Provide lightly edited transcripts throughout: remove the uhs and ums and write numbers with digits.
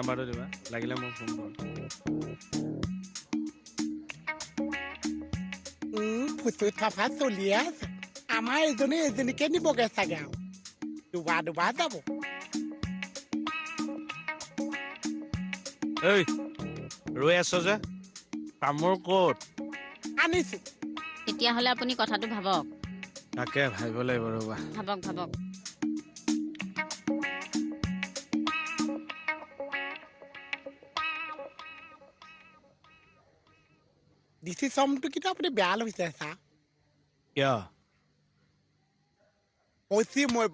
নাম্বাৰটো দিবা, লাগিলে মই ফোন কৰিম। ফুচু চাফা চলিয়ে আছে। আমাৰ এজনী এজনীকে নিবগে চাগে, আৰু দুবাৰ দুবাৰ যাব। ঐ ৰৈ আছ যে, তামোল ক'ত আনিছো? তেতিয়াহ'লে আপুনি কথাটো ভাবক। তাকে ভাবিব লাগিব, ৰ'বা। ভাবক ভাবক। ডিচিশ্যনটো কিন্তু আপুনি বেয়া লৈছে চা। কিয় কৈছি মই।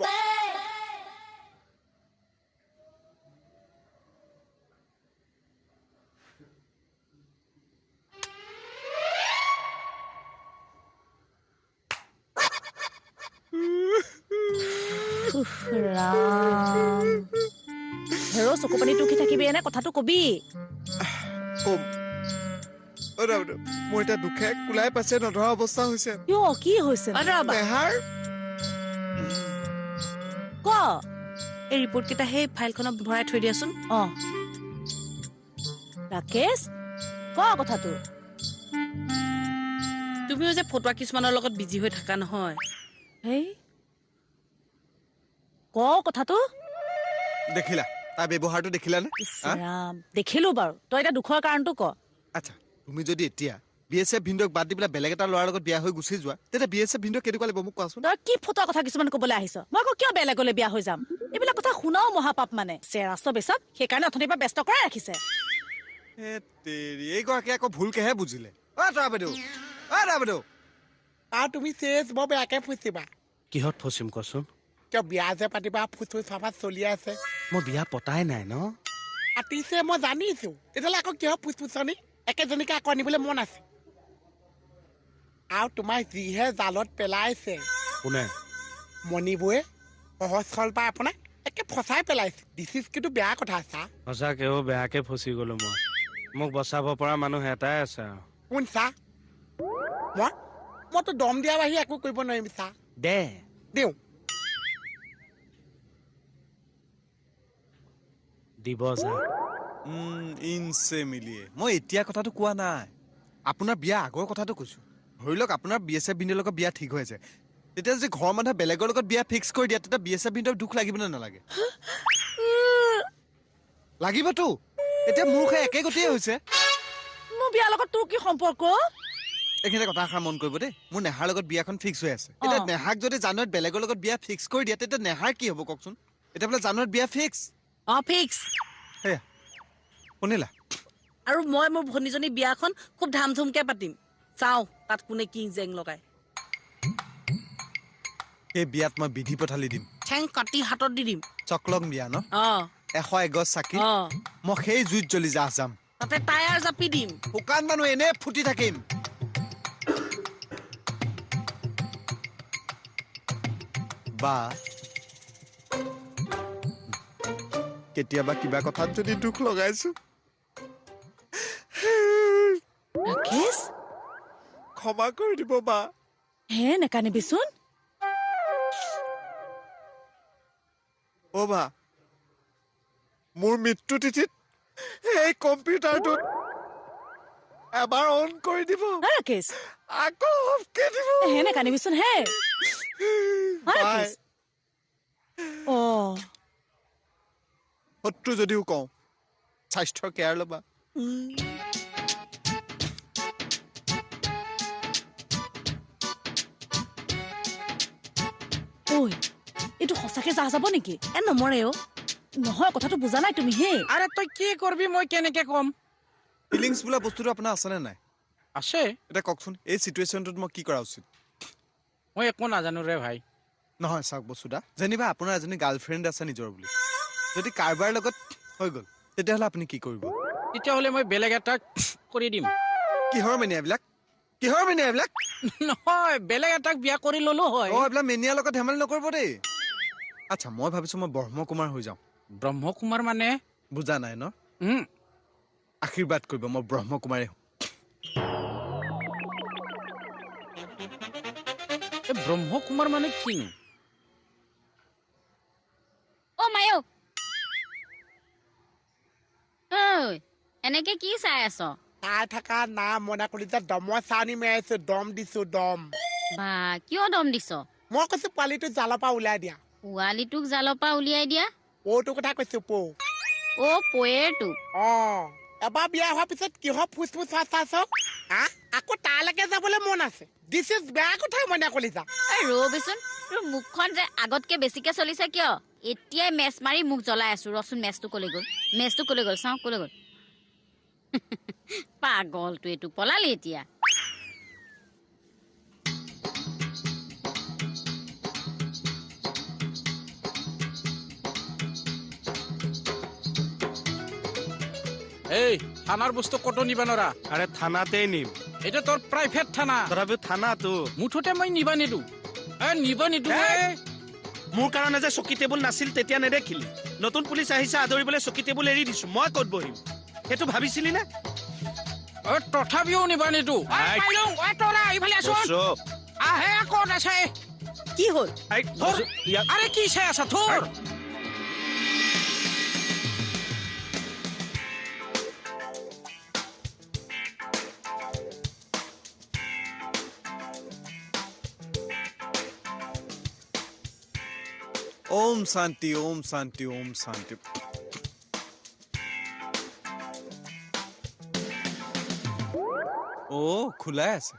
ৰাম, হেৰ চকু পানী টুকি থাকিবি এনে কথাটো কবি। কম মোৰ এতিয়া দুখে কোলাই পাইছে নধৰা অৱস্থা হৈছে। কিয়, কি হৈছে? নেহাৰ ক। এই ৰিপৰ্ট কেইটা সেই ফাইলখনত ভৰাই থৈ দিয়াচোন। অ ৰাকেশ, ক কথাটো। তুমিও যে ফটোৱা কিছুমানৰ লগত বিজি হৈ থাকা নহয়। হেই ক কথাটো। দেখিলা তাৰ ব্যৱহাৰটো দেখিলা নে? ৰাম, দেখিলো বাৰু। তই এতিয়া দুখৰ কাৰণটো ক। আচ্ছা, তুমি যদি এতিয়া বি এছ এফ ভিন্দক বাদ দি পেলাই বেলেগ এটা ল'ৰাৰ লগত বিয়া হৈ গুচি যোৱা, তেতিয়া বি এছ এফ ভিন্দক কেনেকুৱা লাগিব মোক কোৱাচোন? তই কি ফটোৱা কথা কিছুমান ক'বলৈ আহিছ? মই আকৌ কিয় বেলেগলৈ বিয়া হৈ যাম? এইবিলাক কথা শুনাও মহাপাপ মানে। চেৰাচ বেচক সেইকাৰণে অথনিৰ পৰা ব্যস্ত কৰাই ৰাখিছে। এইগৰাকী আকৌ ভুলকেহে বুজিলে। অ তৰা বাইদেউ, অ তৰা বাইদেউ, আৰু তুমি চেচ বৰ বেয়াকে ফুচিবা। কিহত ফচিম কচোন? কিয় বিয়া যে পাতিবা, ফুচু চাফা চলি আছে। মই বিয়া পতাই নাই ন? পাতিছে মই জানিছো। তেতিয়াহ'লে আকৌ কিহৰ ফুচফুচনি? একেজনীকে আকৌ আনিবলৈ মন আছে। আৰু তোমাৰ যিহে জালত পেলাইছে। কোনে? মণিবুৱে সহজ সৰল পাই আপোনাক একে ফচাই পেলাইছে। দিছিছ কিন্তু বেয়া কথা চা। সঁচাকে অ, বেয়াকে ফচি গলো মই। মোক বচাব পৰা মানুহ এটাই আছে আৰু। কোন চা? মই মইতো দম দিয়া বাহিৰে একো কৰিব নোৱাৰিম চা। দে দিওঁ। দিব যা। ইনচে মিলিয়ে মই এতিয়া কথাটো কোৱা নাই, আপোনাৰ বিয়া আগৰ কথাটো কৈছো। ধৰি লওক আপোনাৰ বি এছ এফ ভিন্দৰ লগত বিয়া ঠিক হৈ আছে, তেতিয়া যদি ঘৰৰ মানুহে বেলেগৰ লগত বিয়া ফিক্স কৰি দিয়ে, তেতিয়া বি এছ এফ ভিন্দৰ দুখ লাগিব নে নালাগে? লাগিবতো। এতিয়া মোৰ সেই একে গতিয়ে হৈছে। মোৰ বিয়াৰ লগত তোৰ কি সম্পৰ্ক? এইখিনিতে কথা এষাৰ মন কৰিব দেই, মোৰ নেহাৰ লগত বিয়াখন ফিক্স হৈ আছে। এতিয়া নেহাক যদি জানুৱাৰীত বেলেগৰ লগত বিয়া ফিক্স কৰি দিয়ে, তেতিয়া নেহাৰ কি হ'ব কওকচোন? এতিয়া বোলে জানুৱাৰীত বিয়া ফিক্স। অ ফিক্স। সেয়া শুনিলা? আৰু মই মোৰ ভনীজনী বিয়াখন খুব ধাম ধুমকে পাতিম। চাওঁ তাত কোনে কি জেং লগায়। এই বিয়াত মই বিধি পথালি দিম, ঠেং কাটি হাতত দি দিম। চকলং বিয়া ন? 101 গছ চাকি, মই সেই জুইত জ্বলি যাহ যাম। তাতে টায়াৰ জাপি দিম। শুকান মানুহ এনে ফুটি থাকিম। বা কেতিয়াবা কিবা কথাত যদি দুখ লগাইছো, ৰাকেশ ক্ষমা কৰি দিব বা। হে নেকানিবিচোন। অ বা, মোৰ মৃত্যু তিথিত এই কম্পিউটাৰটোত এবাৰ অন কৰি দিব, ৰাকেশ আকৌ অফ কৰি দিব। হে নেকানিবিচোন। হে ৰাকেশ। অ শত্ৰু যদিও কওঁ, স্বাস্থ্যৰ কেয়াৰ ল'বা। ঐ, এইটো সঁচাকে যা যাব নেকি? এ নমৰে অ। নহয়, কথাটো বুজা নাই তুমি। হে আৰে তই কি কৰবি মই কেনেকে কম? ফিলিংছ বোলা বস্তুটো আপোনাৰ আছেনে নাই? আছে। এতিয়া কওকচোন, এই চিটুৱেশ্যনটোত মই কি কৰা উচিত? মই একো নাজানো ৰে ভাই। নহয় চাওক বসুদা, যেনিবা আপোনাৰ এজনী গাৰ্লফ্ৰেণ্ড আছে নিজৰ বুলি, যদি কাৰোবাৰ লগত হৈ গ'ল, তেতিয়াহ'লে আপুনি কি কৰিব? তেতিয়াহ'লে মই বেলেগ এটা কৰি দিম। কিহৰ মেনিয়া এইবিলাক? কিহৰ মেনিয়া এইবিলাক? নহয়, বেলেগ এটাক বিয়া কৰি ললো হয়। অ, এইবিলাক মেনিয়াৰ লগত ধেমালি নকৰিব দেই। আচ্ছা, মই ভাবিছো মই ব্ৰহ্মকুমাৰ হৈ যাওঁ। ব্ৰহ্মকুমাৰ মানে? বুজা নাই ন? আশীৰ্বাদ কৰিব, মই ব্ৰহ্মকুমাৰে। ব্ৰহ্মকুমাৰ মানে কিনো? অ মায়ো, এনেকে কি চাই আছ? চাই থকা না মনা কলিজা, দমৰ চাউনি মাৰিছো, দম দিছো দম। বা কিয় দম দিছ? মই কৈছো পোৱালিটো জালৰ পৰা উলিয়াই দিয়া। পোৱালিটোক জালৰ পৰা উলিয়াই দিয়া? পৌটোৰ কথা কৈছো, পৌ। অ পৈয়েৰটো? অ, এবাৰ বিয়া হোৱাৰ পিছত কিহৰ ফুচ ফুচ হোৱা চাইছ? হা, আকৌ তালৈকে যাবলৈ মন আছে। This is বেয়া কথা মইনা কলিজা। এই ৰবিচোন, তোৰ মুখখন যে আগতকে বেছিকে চলিছে কিয়? এতিয়াই মেচ মাৰি মুখ জ্বলাই আছো। ৰচোন, মেচটো কলৈ গ'ল? মেচটো কলৈ গ'ল? চাওঁ কলৈ গ'ল। পাগলটো এইটো পলালি এতিয়া। এই থানাৰ বস্তু ক'তো নিবা নৰা। আৰে থানাতেই নিম। এইটো তোৰ প্ৰাইভেট থানা। তথাপিও থানাটো। মুঠতে মই নিবা নিদো। এ নিব নিদো। মোৰ কাৰণে যে চকী টেবুল নাছিল তেতিয়া নেদেখিলি? নতুন পুলিচ আহিছে আদৰিবলৈ, চকী টেবুল এৰি দিছো। মই ক'ত বহিম সেইটো ভাবিছিলি নে? তথাপিও নিবা নিদো। আহে ক'ত আছে? কি হ'ল? আৰে কি চাই আছা? থোৰ। ওম শান্তি, ওম শান্তি, ওম শান্তি। ও খোলাই আছে।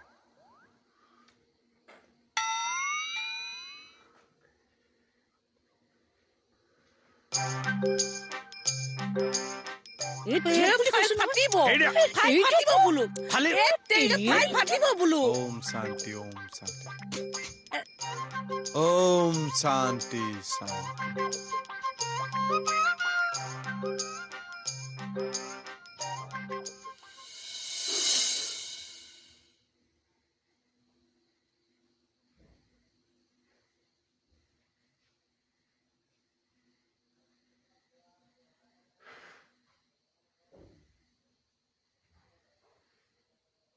ওম শান্তি, ওম শান্তি, ওম শান্তি শান্তি।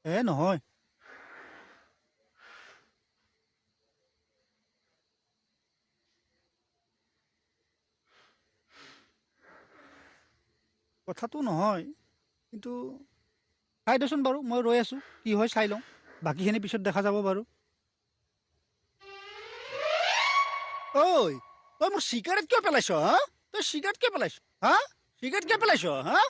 এ নহয়, কথাটো নহয়, কিন্তু চাই দেচোন বাৰু, মই ৰৈ আছোঁ, কি হয় চাই লওঁ, বাকীখিনি পিছত দেখা যাব বাৰু। ঐ, তই মোৰ চিগাৰেট কিয় পেলাইছ? হা, তই চিগাৰেট কিয় পেলাইছ? হা, চিগাৰেট কিয় পেলাইছ? হা,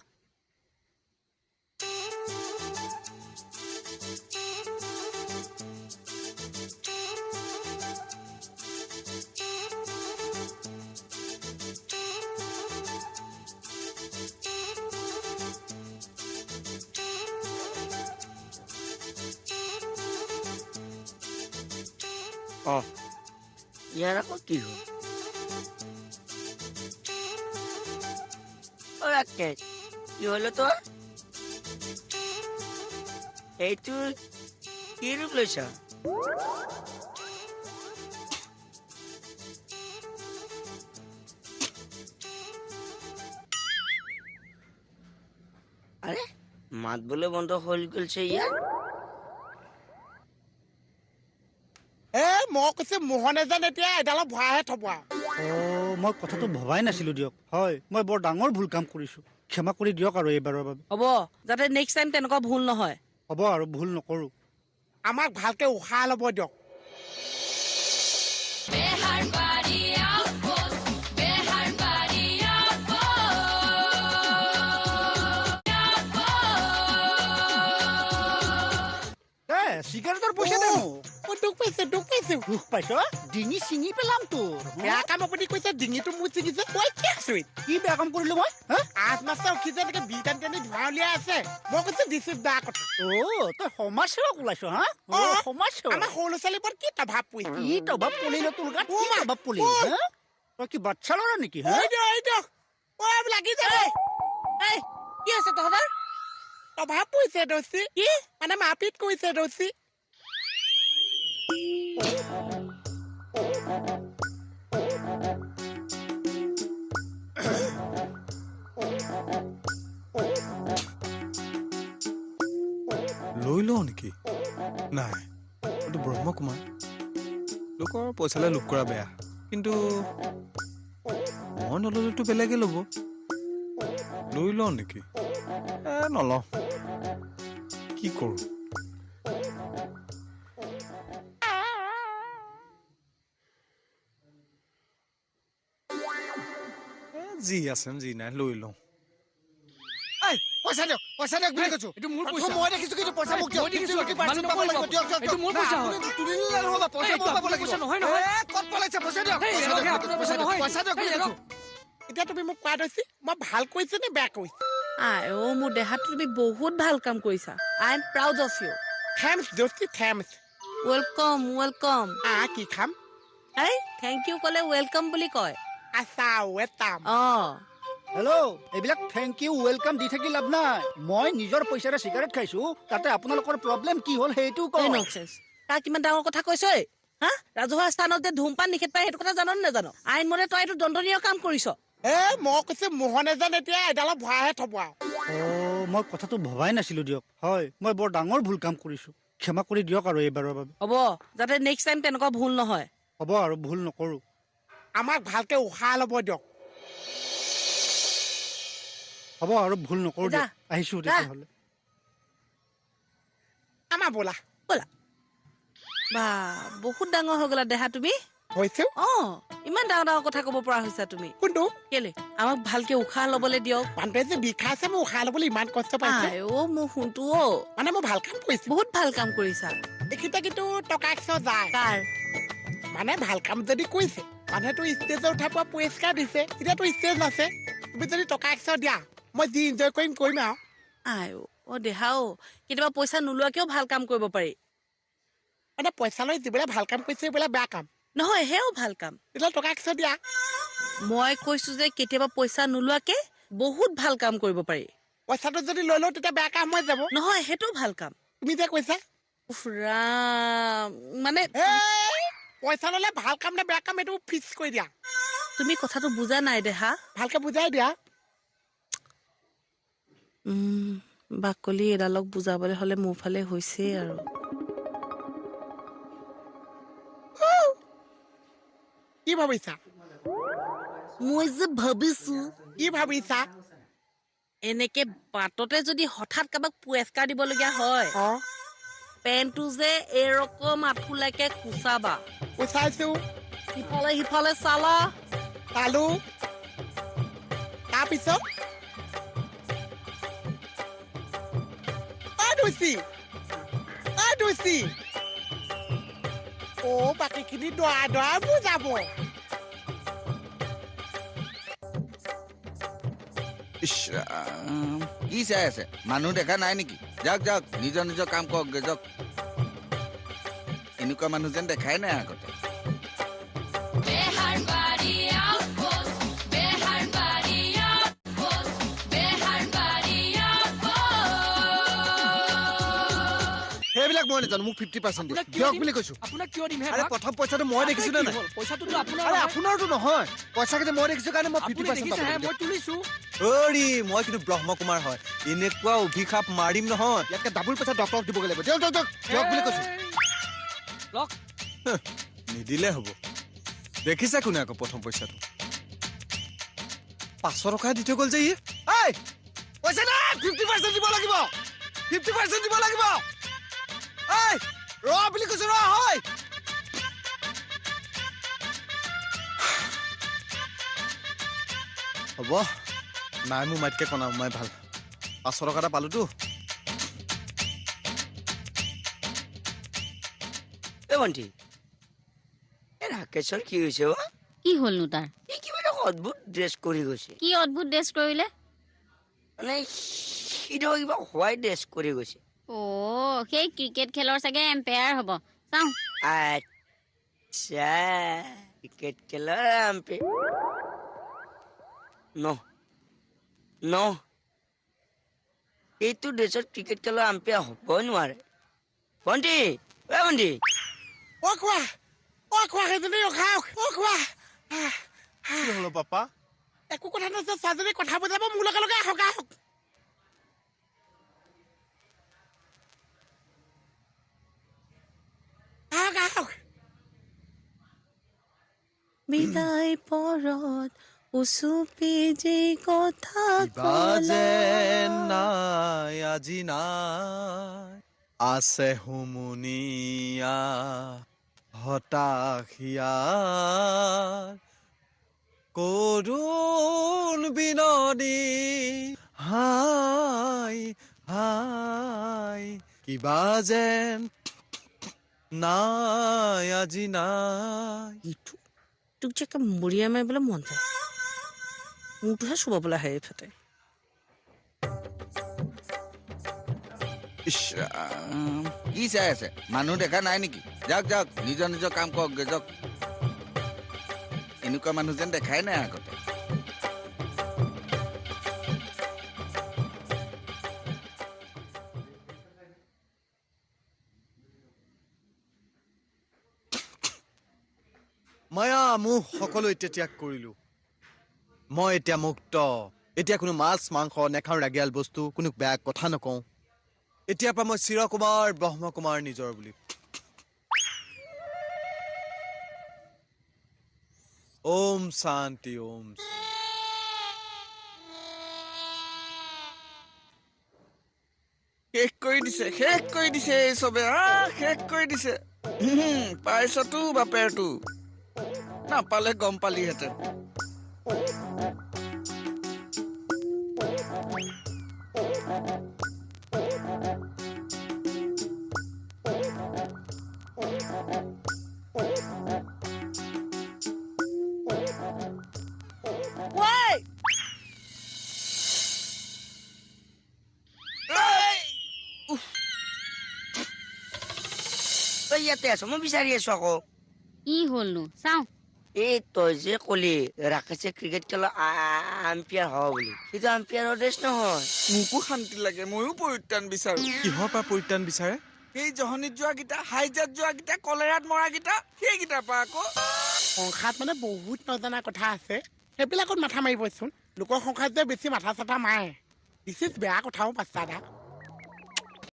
ইয়াৰ আকৌ কি হ'ল? অ ৰাকেশ, কি হ'ল তোৰ? এইটো কি ৰূপ লৈছ? আৰে মাত বোলে বন্ধ হৈ গৈছে ইয়াৰ। মই কৈছো মোহনে যেন এতিয়া এডালত ভৰাইহে থব আৰু। অ, মই কথাটো ভবাই নাছিলো দিয়ক। হয়, মই বৰ ডাঙৰ ভুল কাম কৰিছো, ক্ষমা কৰি দিয়ক আৰু এইবাৰৰ বাবে। হ'ব, যাতে নেক্সট টাইম তেনেকুৱা ভুল নহয়। হ'ব আৰু ভুল নকৰো। আমাক ভালকে উশাহ ল'ব দিয়ক। চিগাৰেটৰ পইচা দে মোক। দুখ পাইছো, দুখ পাইছো। দুখ পাইছ? ডিঙি ছিঙি পেলাম তোৰ। বেয়া কাম আপুনি কৈছে, ডিঙিটো মোৰ ছিঙিছে। ঐ কি আচৰিত, কি বেয়া কাম কৰিলো মই? আঠ মাছটা উঠিছে, এনেকে বিটান টানি ধোঁৱা উলিয়াই আছে। মই কৈছো দিছো বেয়া কথা। অ, তই সমাজ সেৱক ওলাইছ? হা, সমাজ সেৱক। আমাৰ সৰু ল'ৰা ছোৱালীৰ কি প্ৰভাৱ পৰিছে? কি প্ৰভাৱ পৰিল তোৰ গাত? কি প্ৰভাৱ পৰিল? তই কি বাচ্ছা ল'ৰা নেকি? লাগি যাব। এই কি আছে তহঁতৰ? প্ৰভাৱ পৰিছে দোষী। কি মানে মাৰপিট কৰিছে দোষী। লৈ লওঁ নেকি? নাই, এইটো ব্ৰহ্মকুমাৰ। লোকৰ পইচালৈ লোভ কৰা বেয়া, কিন্তু মই নল'লেতো বেলেগে ল'ব। লৈ লওঁ নেকি? নলওঁ, কি কৰোঁ? যি আছে যি নাই লৈ লওঁ। পইচা দিয়ক, পইচা দিয়ক বুলি কৈছো। এইটো মোৰ পইচা। মই দেখিছো কিন্তু পইচা মোক দিয়ক। 50% পাব লাগিব। দিয়ক দিয়ক, এইটো মোৰ পইচা হয়। তুলি ল'লে নহ'ব, পইচা মই পাব লাগিব। নহয় নহয়, ক'ত পলাইছে? পইচা দিয়ক, পইচা দিয়ক, পইচা দিয়ক বুলি কৈছো। এতিয়া তুমি মোক কোৱা দৈছি, মই ভাল কৰিছো নে বেয়া কৰিছো? আই অ' মোৰ দেহাত তুমি বহুত ভাল কাম কৰিছা। I am proud of you. Thanks Dosti, thanks. Welcome, welcome. আ কি খাম? এই thank U ক'লে welcome বুলি কয়। আচ্ছা, welcome. অ হেল্ল', এইবিলাক thank U welcome দি থাকি লাভ নাই। মই নিজৰ পইচাৰে চিগাৰেট খাইছো, তাতে আপোনালোকৰ প্ৰব্লেম কি হ'ল সেইটো কওক। তাক কিমান ডাঙৰ কথা কৈছ হা? ৰাজহুৱা স্থানত যে ধূমপান নিষেধ পায় সেইটো কথা জান নে নাজান? আইন মতে তই এইটো দণ্ডনীয় কাম কৰিছ। এ মই কৈছো মোহন এজন এতিয়া এডালত ভৰাইহে থব আৰু। অ' মই কথাটো ভবাই নাছিলো দিয়ক। হয়, মই বৰ ডাঙৰ ভুল কাম কৰিছো, ক্ষমা কৰি দিয়ক আৰু এইবাৰৰ বাবে। হ'ব, যাতে নেক্সট টাইম তেনেকুৱা ভুল নহয়। হ'ব, আৰু ভুল নকৰো। আমাক ভালকে উশাহ ল'ব দিয়ক। হ'ব, আৰু ভুল নকৰো দিয়ক। আহিছো তেতিয়াহ'লে। আমাৰ ব'লা ব'লা। বা বহুত ডাঙৰ হৈ গ'লা দেহা তুমি। হৈছো? অ, ইমান ডাঙৰ ডাঙৰ কথা ক'ব পৰা হৈছা তুমি। কোনটো? কেলে আমাক ভালকে উশাহ ল'বলৈ দিয়ক। মানুহটোৱে যে বিষাইছে, মই উশাহ ল'বলৈ ইমান কষ্ট পাইছো। আই অ' মোৰ সোণটো অ'। মানে মই ভাল কাম কৰিছো। বহুত ভাল কাম কৰিছা। এইকেইটা কিন্তু টকা 100 যায়। কাৰ? মানে ভাল কাম যদি কৰিছে, মানুহেতো ষ্টেজত উঠাই পোৱা পুৰস্কাৰ দিছে, এতিয়াতো ষ্টেজ আছে। তুমি যদি টকা 100 দিয়া, মই যি এনজয় কৰিম কৰিম আৰু। আই অ' দেহা অ', কেতিয়াবা পইচা নোলোৱাকেও ভাল কাম কৰিব পাৰি। মানে পইচা লৈ যিবিলাক ভাল কাম কৰিছে সেইবিলাক বেয়া কাম নহয়, সেয়াও ভাল কাম। তেতিয়া টকা 100 দিয়া। মই কৈছো যে কেতিয়াবা পইচা নোলোৱাকে বহুত ভাল কাম কৰিব পাৰি। পইচাটো যদি লৈ লওঁ তেতিয়া বেয়া কাম হৈ যাব। নহয়, সেইটোও ভাল কাম। তুমি যে কৈছা। উফ ৰাম, মানে পইচা ল'লে ভাল কাম নে বেয়া কাম এইটো ফিক্স কৰি দিয়া। তুমি কথাটো বুজা নাই দেহা। ভালকে বুজাই দিয়া। বাকলি এডালক বুজাবলৈ হলে মোৰ ফালে হৈছেই আৰু। কি ভাবিছা? মই যে ভাবিছো। কি ভাবিছা? এনেকে বাটতে যদি হঠাৎ কাৰোবাক পুৰস্কাৰ দিবলগীয়া হয়, পেণ্টটো যে এৰকম আঁঠুলৈকে কোচাবা। কোচাইছো। ইফালে সিফালে চালা। চালো। তাৰপিছত অ' বাকীখিনি দৰা দৰা বুজাব। কি চাই আছে? মানুহ দেখা নাই নেকি? যাওক যাওক, নিজৰ নিজৰ কাম কৰকগৈ যাওক। এনেকুৱা মানুহ যেন দেখাই নাই আগতে। সেইবিলাক মই নাজানো, মোক 50% দিয়ক। দিয়ক বুলি কৈছো। আপোনাক কিয় দিম? আৰে প্ৰথম পইচাটো মই দেখিছো নে নাই? পইচাটোতো আপোনাৰ। আৰে আপোনাৰতো নহয়, পইচাকেইটা মই দেখিছো কাৰণে মই 50% পাব। মই তুলিছো। অৰি মই কিন্তু ব্ৰহ্মকুমাৰ হয়, এনেকুৱা অভিশাপ মাৰিম নহয়, ইয়াতকে ডাবুল পইচা ডক্টৰক দিবগৈ লাগিব। দিয়ক দিয়ক দিয়ক দিয়ক বুলি কৈছো। লওক। নিদিলে হ'ব। দেখিছা কোনে আকৌ প্ৰথম পইচাটো 500 টকা দি থৈ গ'ল যে ই। এই পইচা নাই, 50% দিব লাগিব, 50% দিব লাগিব। এই ৰ বুলি কৈছো, ৰ। হয় হ'ব নাই, মোৰ মাতকে কণা মই ভাল 500 টকা এটা পালোতো। এই ভণ্টি, এই ৰাকেশৰ কি হৈছে? কি হ'লনো তাৰ? কিবা এটা অদ্ভুত ড্ৰেছ কৰি গৈছে। কি অদ্ভুত ড্ৰেছ কৰিলে? মানে সি কিবা হোৱাইট ড্ৰেছ কৰি গৈছে। অ, সেই ক্ৰিকেট খেলৰ চাগে এম্পায়াৰ হ'ব। চাওঁ। আচ্ছা, ক্ৰিকেট খেলৰ এম্পায়াৰ। ন ন, এইটো ড্ৰেছত ক্ৰিকেট খেলৰ আম্পায়াৰ হ'বই নোৱাৰে। ভণ্টি, অ ভণ্টি। অ কোৱা, অ কোৱা, সেইজনী ৰখাওক। অ কোৱা। কি হ'ল পাপা? একো কথা নাছে, ছোৱালীজনী কথা বুজাব মোৰ লগে লগে আহক আহক। আহক আহক। বিদায় পৰত উচুপি যি কথা নাই আজি নাই আছে হুমুনিয়া হতাশিয়া কৰুণ বিনদী হাই হাই কিবা যেন নাই আজি নাই। তোক যে মৰিয়া মাৰিবলৈ মন যায়, মোৰটোহে চুবাবলৈ আহে এইফালে। কি চাই আছে? মানুহ দেখা নাই নেকি? যাওক যাওক, নিজৰ নিজৰ কাম কৰকগে যাওক। এনেকুৱা মানুহ যেন দেখাই নাই আগতে। মায়া মোহ সকলো এতিয়া ত্যাগ কৰিলো, মই এতিয়া মুক্ত। এতিয়া কোনো মাছ মাংস নেখাওঁ, ৰাগিয়াল বস্তু, কোনো বেয়া কথা নকওঁ। এতিয়াৰ পৰা মই চিৰকুমাৰ ব্ৰহ্মকুমাৰ নিজৰ বুলি। ওম শান্তি ওম। শেষ কৰি দিছে, শেষ কৰি দিছে এই চবে, শেষ কৰি দিছে। পাইছতো বাপেৰটো, নাপালে গম পালিহেঁতেন। ইয়াতে আছো, মই বিচাৰি আছো আকৌ। কি হ'লনো চাওঁ। এই তই যে কলি ৰাকেশে ক্ৰিকেট খেলা আম্পায়াৰ হব বুলি, সেইটো আম্পায়াৰৰ ড্ৰেছ নহয়। মোকো শান্তি লাগে, ময়ো পৰিত্ৰাণ বিচাৰো। কিহৰ পৰা পৰিত্ৰাণ বিচাৰে? সেই জহনিত যোৱাকেইটা, হাইজাত যোৱাকেইটা, কলেৰাত মৰাকেইটা, সেইকেইটাৰ পৰা আকৌ। সংসাৰত মানে বহুত নজনা কথা আছে, সেইবিলাকত মাথা মাৰিবচোন। লোকৰ সংসাৰত যে বেছি মাথা চাথা মাৰে, দিছ is বেয়া কথাও বাচ্চা দা।